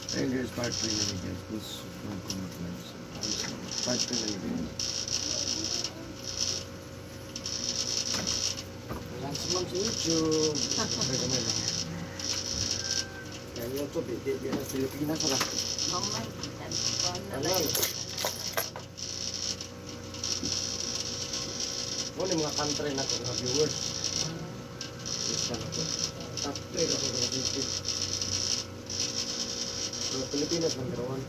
Ayun guys, part 3 na ni guys. Please don't comment guys. Ayos na. Part 3 na ni guys. Wala sa ma'am sa YouTube. Ay, gamay lang. Kaya YouTube, eh, di di na Pilipinas wala. Oh my God. Ano? Ano yung mga country na ko mga viewers? Lista na ko. Top 3 ako sa YouTube. Pero Pilipinas number 1.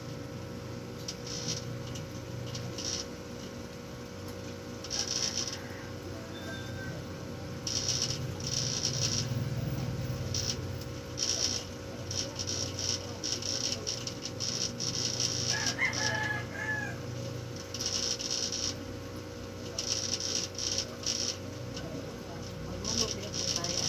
Magmumuli ako tayo.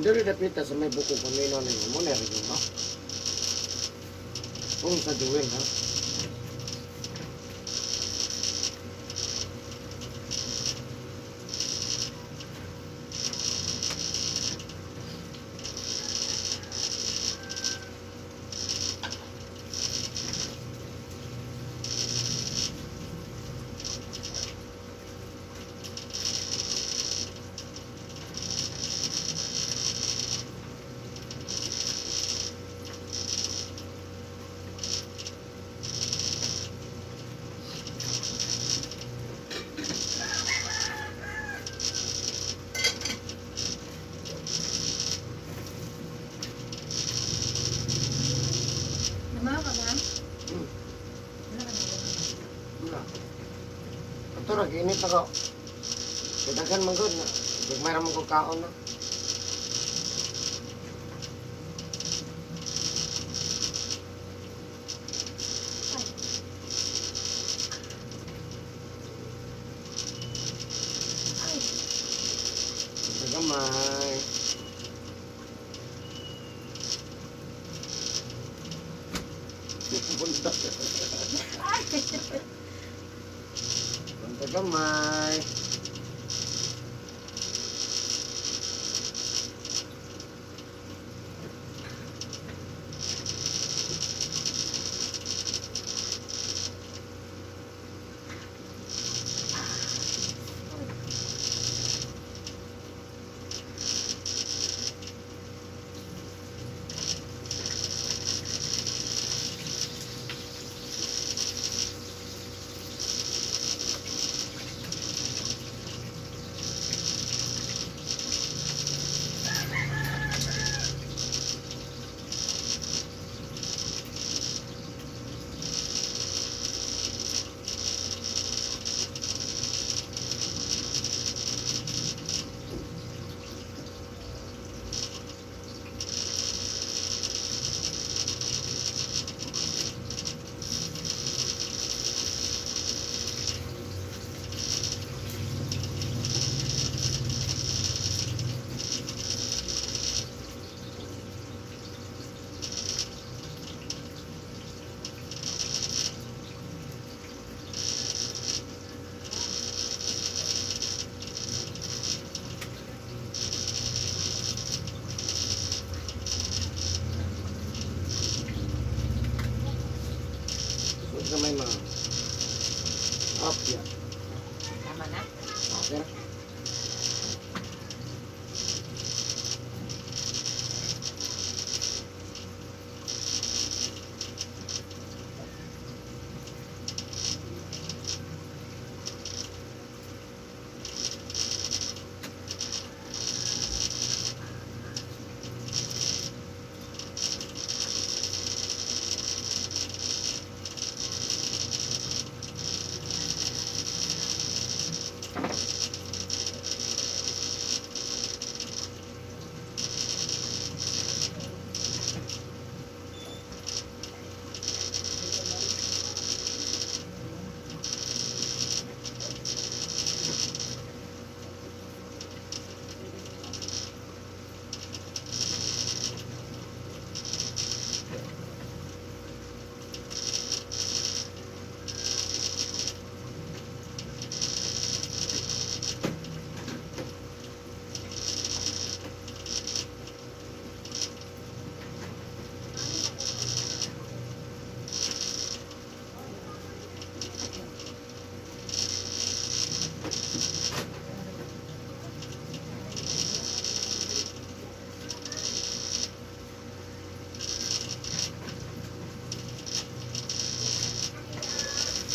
Kung diri dapita sa may buko pamino ninyo mo na rin mo. Kung sa duwing ha. Namaw ka ba? Hmm. Wala ka na. Wala. Ato ra init ako. Kaya man gud na. Gagmay ra man ko kaon na. Ay, Gamay. Punta. Punta gamay. Huwag gamay mga. Up ya. Tama na. Okay na.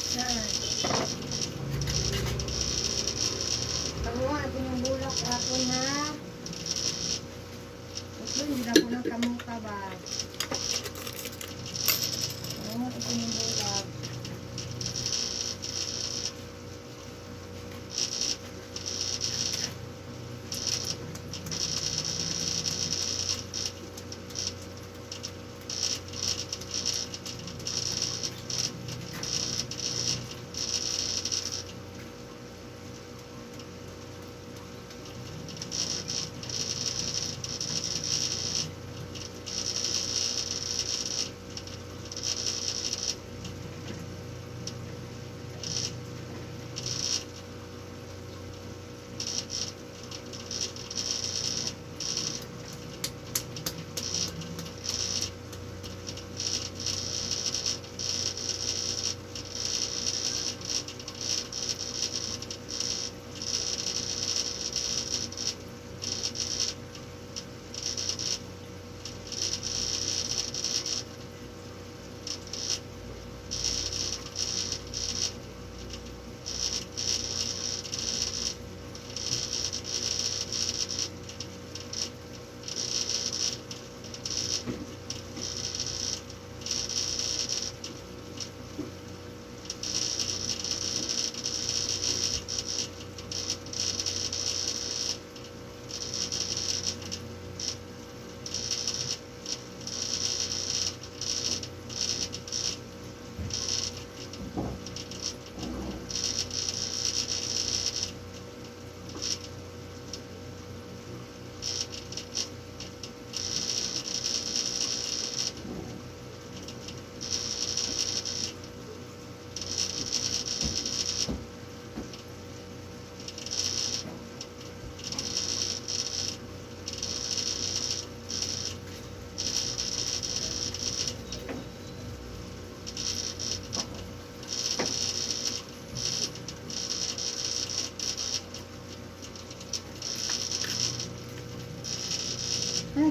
Saan? Kamuha ko ng bulak ako na. Ito, hindi na ko ng kamuka ba? Kamuha ko ng bulak.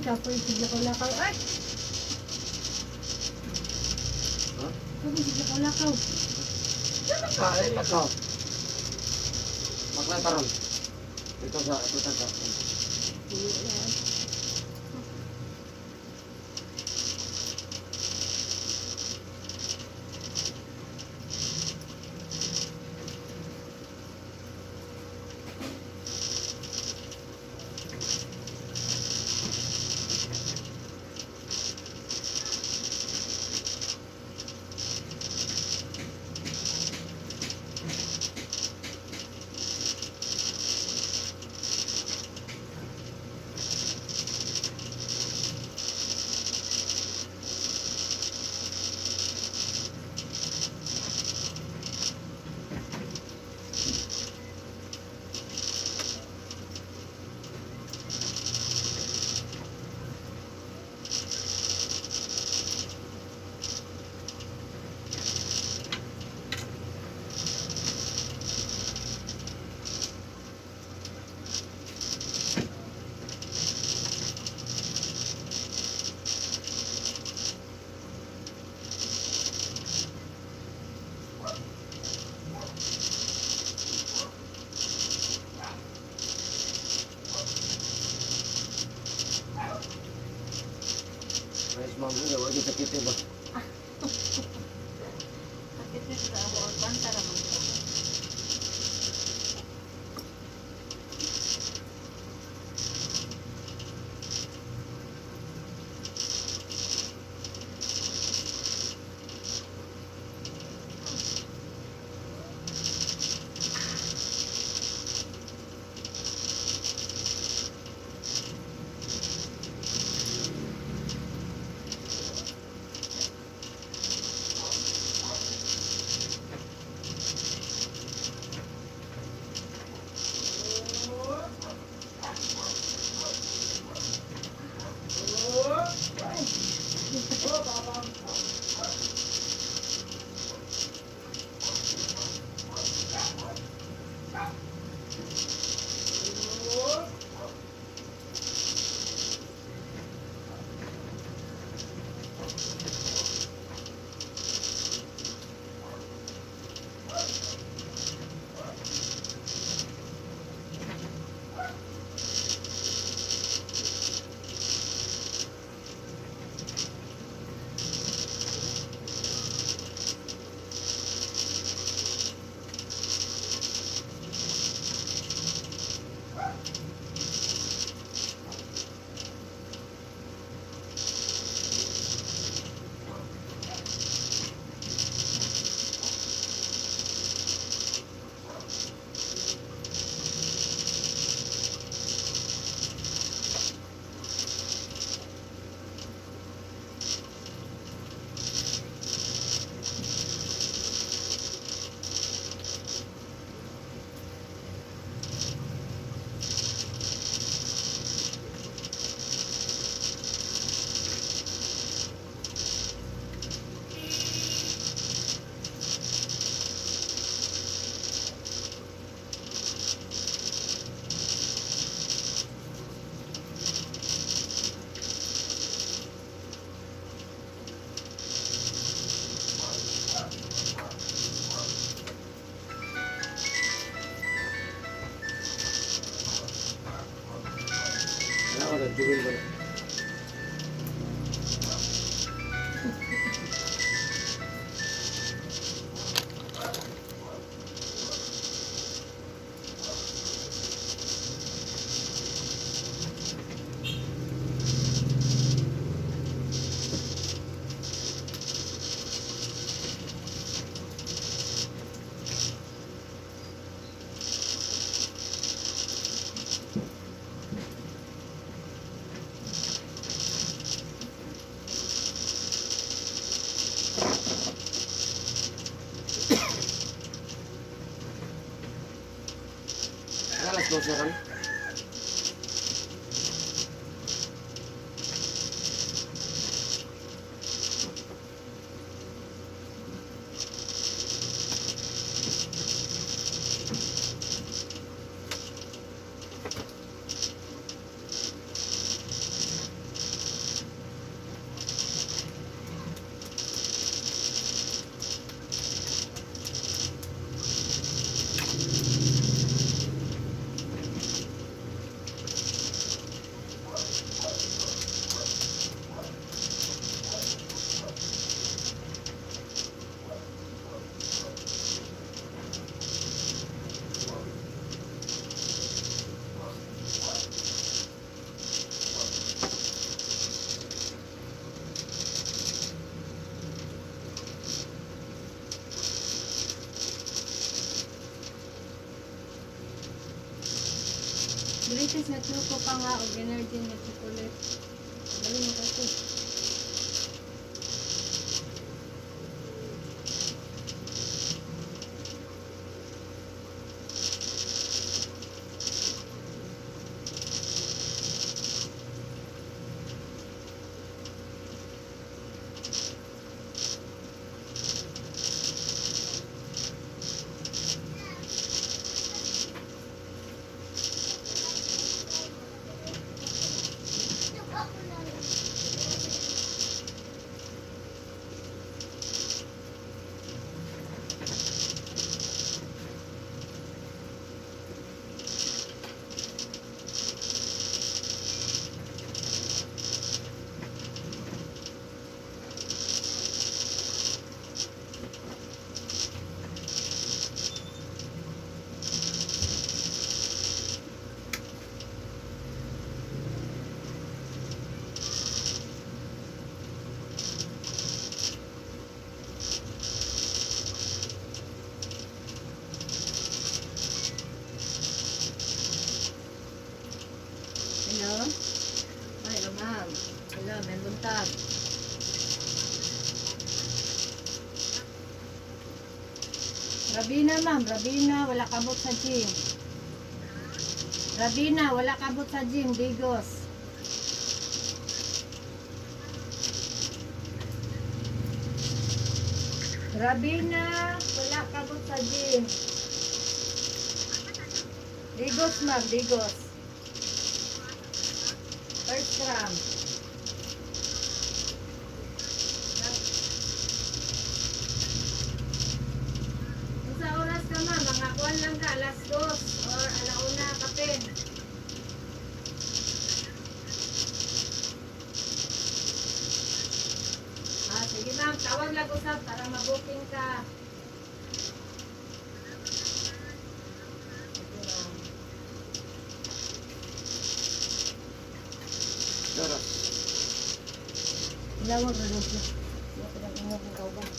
Kapoy, sige ko lakaw. Ay! Ha? Kapoy, sige ko lakaw. Kain na ka. Maklay taron. Dito sa ito sa. Tuyo yan. Ayos ma'am, hindi wala sakit ba? Sakit na sa ako. Banta raman ko. Wala ko na jewel ba? Wala alas 12 ron. Diabetes nga choco pa nga og energy nga chocolate. Dali mo kasi. Hello? Ay, hello ma'am. Hello, may buntag. Rabina ma'am, Rabina, wala kabot sa gym. Rabina, wala kabot sa gym, Digos. Rabina, wala kabot sa gym. Digos ma'am, Digos. First gram. Sa oras ka ma, mga kuwan lang ka, alas 2 or alauna kapin. Ah, sige ma'am, tawag lang usap para mabuking ka. Sige ma'am. Oras. Ilawag na lang siya. Wala pa lang ingat ng kauban.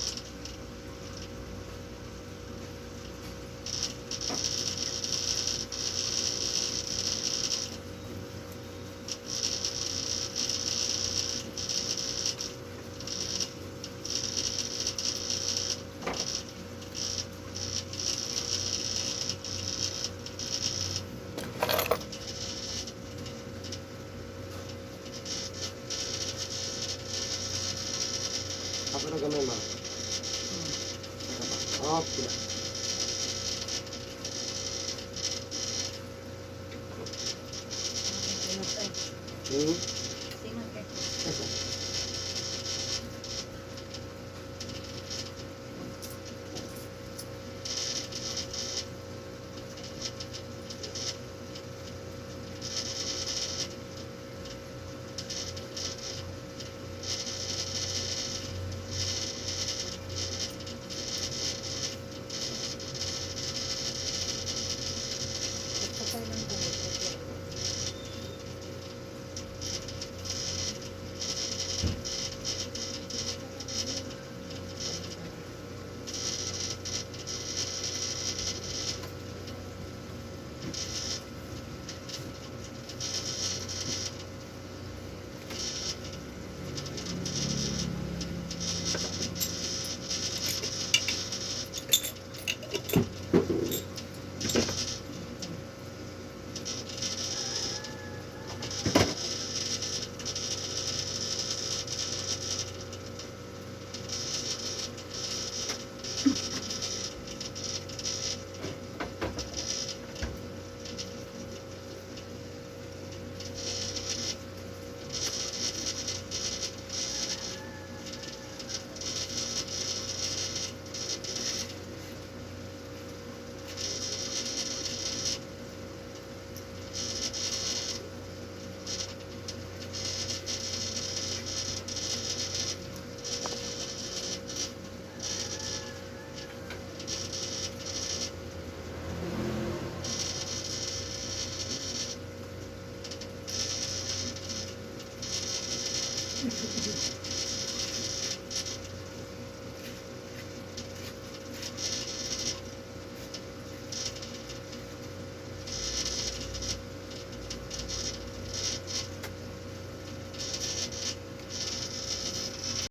Ako na gamay, ma'am. Okay.